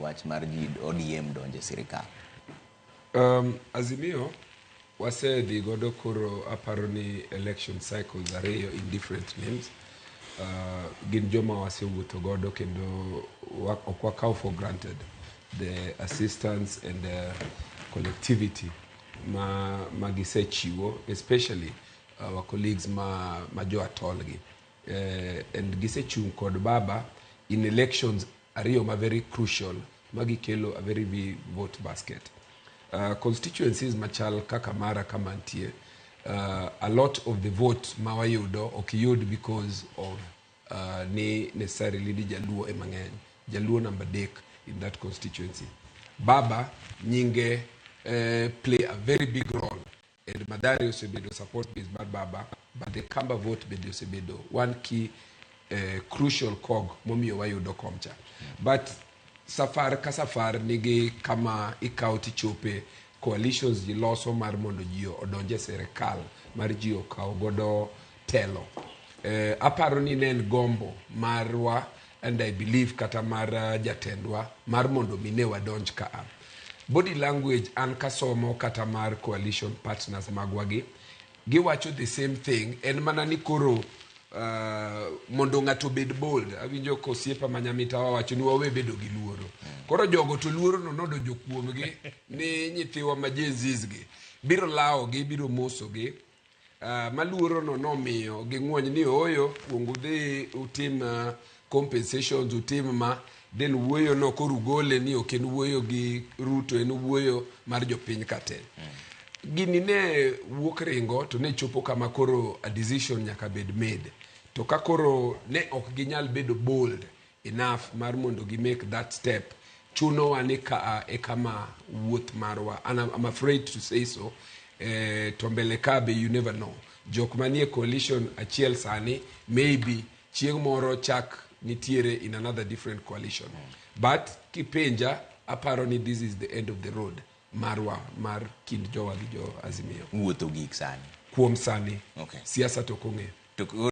Wach mar ji ODM donjo e sirikal. Azimio wasedhi godo koro aparo ni election cycles ariyo in different names. Gin joma wasewuotho godo kendo ok wakaw for granted the assistance and the collectivity ma gisechiwo, especially our colleagues ma jo atol gi. And gisechung' kod baba in elections ariyo ma very crucial ma gikelo a very big vote basket. Constituencies machal kaka mara kama nitie, a lot of the vote ma wayudo ok yud because of ni necessarily ni Jaluo ema ng'eny. Jaluo namba 3 in that constituency. Baba nyinge play a very big role, and Mathare osebedo support base mar baba, but the Kamba vote bende osebedo one key crucial cog momiyo wayudo komcha. But safar ka safar nigi kama ikawo tichope coalitions ji loso mar mondo ji odonje sirikal mar ji okaw godo telo. Aparo ni ne en gombo marwa, and I believe kata mar jatendwa mar mondo mi ne wadonj kaa. Body language an kasomo kata mar coalition partners magwa gi, giwacho the same thing, en mana ni koro mondo ng'ato obed bold. Awinjo ka osiepa ma Nyamita wawacho ni wawe bedo gi luoro. Koro jogo to luoro no nodonjo kuomgi ni nyithiwa ma Gen Zs gi biro lawo gi, biro moso gi. Maluoro no nomiyo ging'wony ni ooyo, kuong udhi utim compensations, utim ma then wuoyo no koro ugole ni ok en wuoyo gi Ruto, en wuoyo mar jopiny ka te. Gini ne wuok ringo to ne chopo kama koro a decision nyaka bed made. To ka koro ne ok ginyal bedo bold enough mar mondo gi make that step, chunowa ni kaa e kama wuoth marwa, and I'm afraid to say so, to mbele ka be you never know. Jok manie coalition achiel sani maybe chieng' moro chak nitiere in another different coalition. But kipenja, aparo ni this is the end of the road marwa mar kind jowa gi jo Azimio. Wuotho gik sani. Kuom sani. Okay. Siasa to ok ong'eyo. To